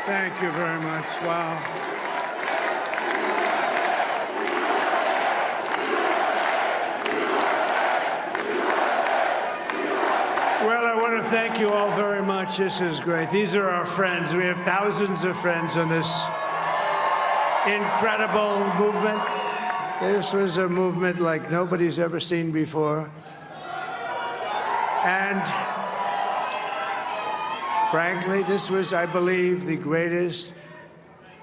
Thank you very much. Wow. Well, I want to thank you all very much. This is great. These are our friends. We have thousands of friends on this incredible movement. This was a movement like nobody's ever seen before. And frankly, this was, I believe, the greatest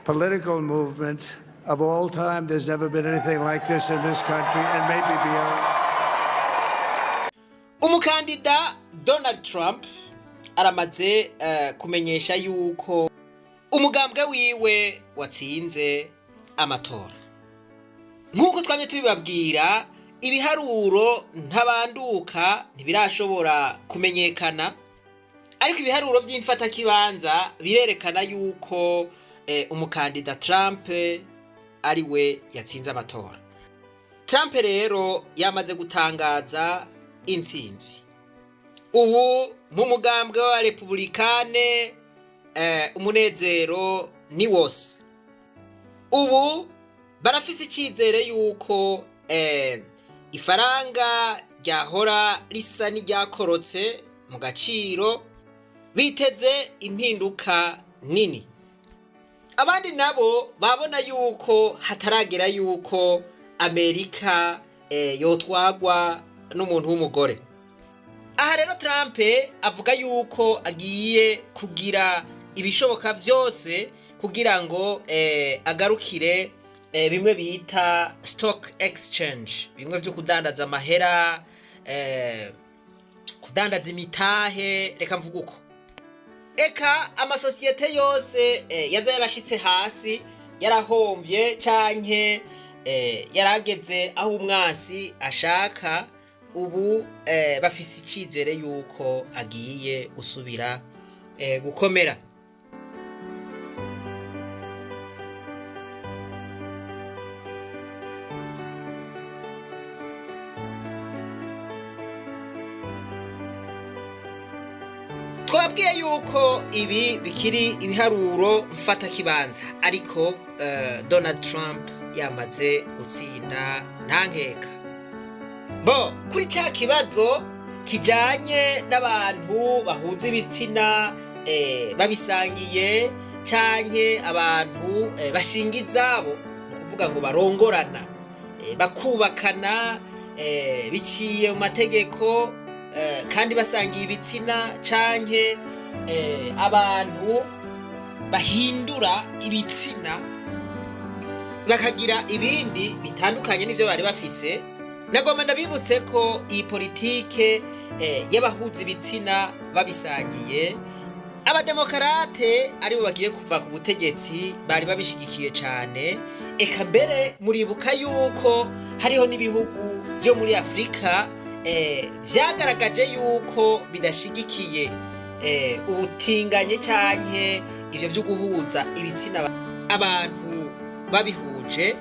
political movement of all time. There's never been anything like this in this country and maybe beyond. Umukandida Donald Trump aramaze kumenyesha yuko umugambwe wiwe watsinze amatora. Nk'uko twamye tubibabwira, ibiharuro ntabanduka ntibirashobora kumenyekana, ariko ibiharuro by'imfatakibanza birerekana yuko umukandida Trump ari we yatsinze amatora. Trump rero yamaze gutangaza intsinzi. Ubu mu mugambwe w'Abarepublikane umunezero ni wose. Ubu barafise icyizere yuko ifaranga ryahora risa n'iryakorotse mu gaciro, biteze impinduka nini. Abandi nabo babona yuko hataragera yuko Amerika yotwagwa n'umuntu w'umugore. Aha rero Trump avuga yuko agiye kugira ibishoboka byose kugira ngo agarukire bimwe bita stock exchange, bimwe byo kudandaza amahera, kudandaza imitahe. Reka mvuga uko, eka amasosiyete yose yaza yarashitse hasi, yarahombye canke yarageze aho umwansi ashaka, ubu bafise icizere yuko agiye gusubira gukomera. Twabwiye yuko ibi bikiri ibiharuro mfatakibanza, ariko Donald Trump yamaze gutsinda nta nkeka. Bo kuri cya kibazo kijanye n'abantu bahuza ibitsina babisangiye, canke abantu bashinga izabo, ni ukuvuga ngo barongorana, bakubakana biciye mu mategeko, kandi basangiye ibitsina, canke abantu bahindura ibitsina bakagira ibindi bitandukanye n'ibyo bari bafise, nagomba ndabibutse ko iyi politike y'abahuza ibitsina babisangiye, Abademokarate aribo bagiye kuva ku butegetsi bari babishigikiye cyane. Eka mbere muribuka yuko hariho n'ibihugu byo muri Afurika vyagaragaje yuko bidashigikiye ubutinganye canke ivyo vyo guhuza ibitsina abantu babihuje.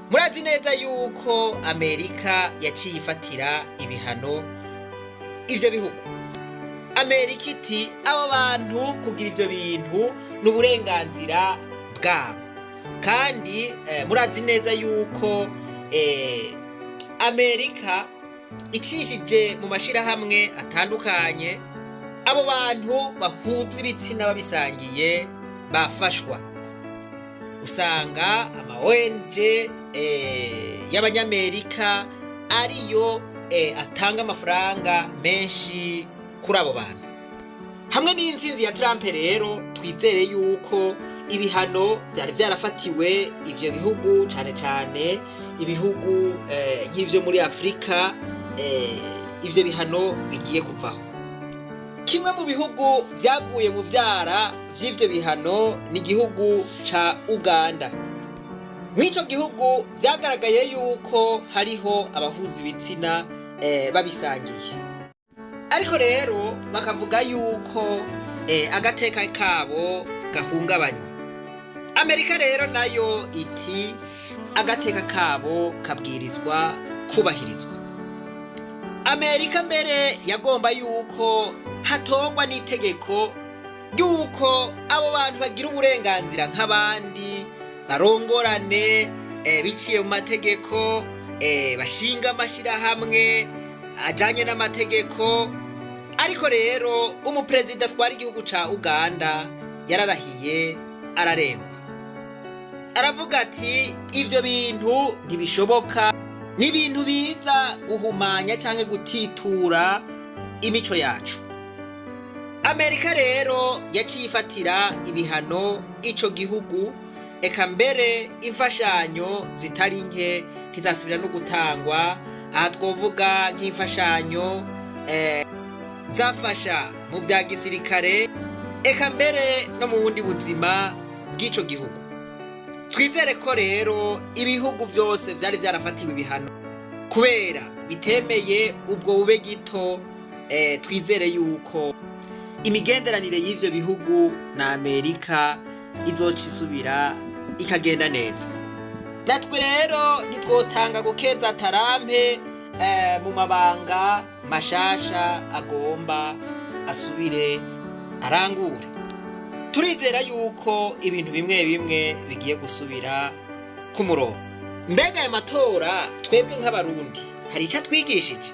Murazi neza yuko Amerika yaciye ifatira ibihano ivyo bihugu. Amerika iti abo bantu kugira ivyo bintu ni uburenganzira bwabo. Kandi murazi neza yuko Amerika icishije mu mashirahamwe atandukanye abo bantu bahuza ibitsina babisangiye bafashwa. Usanga ama ONG y'Abanyamerika ariyo atanga amafaranga menshi kuri abo bantu. Hamwe n'intsinzi ya Trump rero, twizere yuko ibihano byari byarafatiwe ivyo bihugu, cane cane ibihugu nk'ivyo muri Afurika, ivyo bihano bigiye kuvaho. Kimwe mu bihugu vyaguye mu vyara vy'ivyo bihano ni igihugu ca Uganda. Mw'ico gihugu vyagaragaye yuko hariho abahuza ibitsina babisangiye, ariko rero bakavuga yuko agateka kabo gahungabanywa. Amerika rero nayo iti agateka kabo kabwirizwa kubahirizwa. Amerika mbere yagomba yuko hatorwa n'itegeko Yuko abo bantu bagira uburenganzira nk'abandi, barongorane biciye mu mategeko, bashinga amashyirahamwe ajanye n'amategeko. Ariko rero umuperezida atwara igihugu ca Uganda yararahiye ararengwa, aravuga ati: "Ivyo bintu ntibishoboka, ni ibintu biza guhumanya canke gutitura imico yacu." Amerika rero yaciye ifatira ibihano ico gihugu, eka mbere imfashanyo zitari nke ntizasubira no gutangwa. Aha twovuga nk'imfashanyo zafasha mu bya gisirikare, eka mbere no mu bundi buzima bw'ico gihugu. Twizere ko rero ibihugu byose byari byarafatiwe ibihano kubera bitemeye ubwo bube gito, twizere yuko imigenderanire y'ivyo bihugu na Amerika izoca isubira ikagenda neza. Natwe rero ntitwotanga gukeza Trump mu mabanga mashasha agomba asubire arangure. Turizera yuko ibintu bimwe bimwe bigiye gusubira ku murongo. Mbega aya matora twebwe nk'Abarundi hari icyo atwigishije?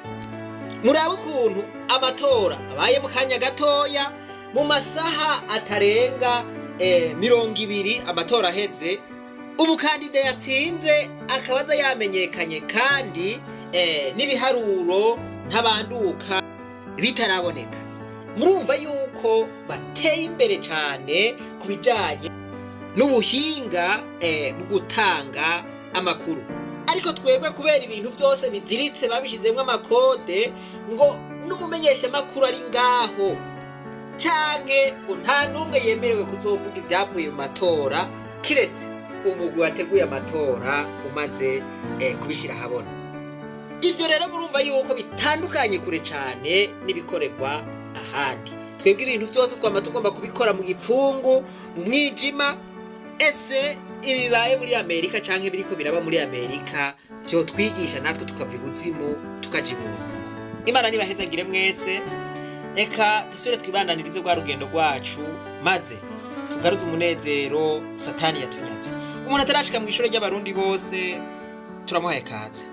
Murabe ukuntu amatora abaye mu kanya gatoya, mu masaha atarenga 20 amatora aheze, umukandida yatsinze akabaza yamenyekanye, kandi n'ibiharuro ntabanduka bitaraboneka. Murumva yuko bateye imbere cyane ku bijyanye n'ubuhinga bwo gutanga amakuru. Ariko twebwe kubera ibintu byose biziritse, babishyizemo amakode, ngo n'umumenyeshamakuru ari ngaho canke ngo nta n'umwe yemerewe kuzovuga ibyavuye mu matora kiretse umugwi wateguye amatora umaze kubishyira ahabona. Ibyo rero murumva yuko bitandukanye kure cyane n'ibikorerwa ahandi. Twebwe ibintu byose twama tugomba kubikora mu gipfungu, mu mwijima. Ese ibibaye muri Amerika canke biriko biraba muri Amerika vyotwigisha natwe tukava ibuzimu tukaja ibuntu? Imana nibahezagire mwese. Reka dusubire twibandanirize rwa rugendo rwacu, maze tugaruze umunezero Satani yatunyaze. Umuntu atarashika mu ishure ry'Abarundi bose, turamuhaye kaze.